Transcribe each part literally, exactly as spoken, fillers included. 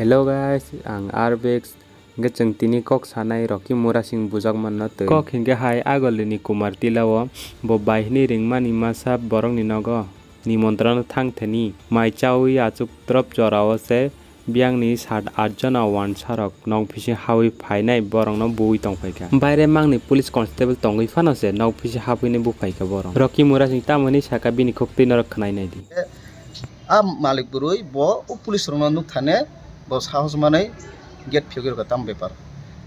Hello guys, ang Arbex. Hingke chwng tini kok sanai Rocky Murasing bujak manna twi. Kok hingke hai Agolini Kumar Tila o bo bai hwnwi ringmani masa borokni nogo nimontranno thang thani mai chaui achuk trop jorao se biyangni sat art jona wansarok nok bisi haui phainai borokno bui tongphaikha. Baire mangni police constable tongwi phano se nok bisi habuino buphaikha borok. Rocky Murasing tamoni saka bini kok twi norok khwnai naidi. A malik bwrwi bo o police rokno nuk thane bo sahos manwi gate phiyogwi rwkha tamo bepar.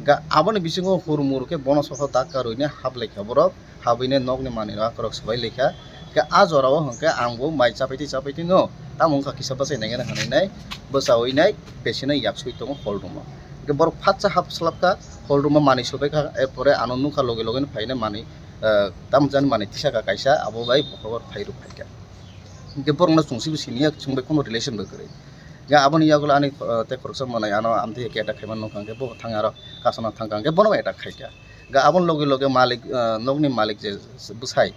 Ga aboni bisingo hur mur khe bono sokha dak karwini hap laikha borok, habwini nokni manwi rok akorok swbai laikha. Ga a jorao hwnkhe ang bo mai chapaitwi chapaitwino tamo wngkha kisa bwsai naikhe hwnwi nai bwchaui nai pesino yaksui tongo hol room o. Hwnkhe borok phatsa hap swlapkha hol room o manwi swbaikha, erpore ano nukha loge loge phainai manwi, ah, tamo jani manwi tisakha kaisa abo bai bokhorok phai rwphaikha. Hingke borokno chwng sibo siniya, chwng bai kono relation bai kwrwi. Ga aboni yagulo ani, uh, tei khoroksa manai ano amtwi khe attack khaimani nukha hwnkhe bo thang aro kasana thangkha hwnkhe bono attack khaikha. Ga aboni loge loge malik, uh, nokni malik je bwsai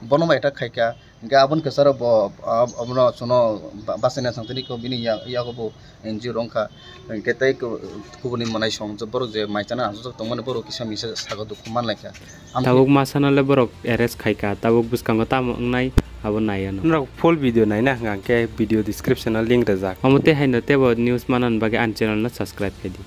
bono attack khaikha. Hingke aboni kwcharo bo, uh, abono chwngno ba-, bachaina thangtini kho bini ya-, yago bo N G O rok wngkha, hingke tei ku-, kubuni mwnai song borok je mai chana achuk tongmani borok kisa misa sago dukhu manlaikha. Amtwi tabuk masano le borok arrest khaikha, tabuk bwskango tamo wngnai abo naiya no. Norok full video naina hwnkha hwnkhe video description o link rwjak. Omo tei haino teibo news manani bagwi ani channel no subscribe khaidi.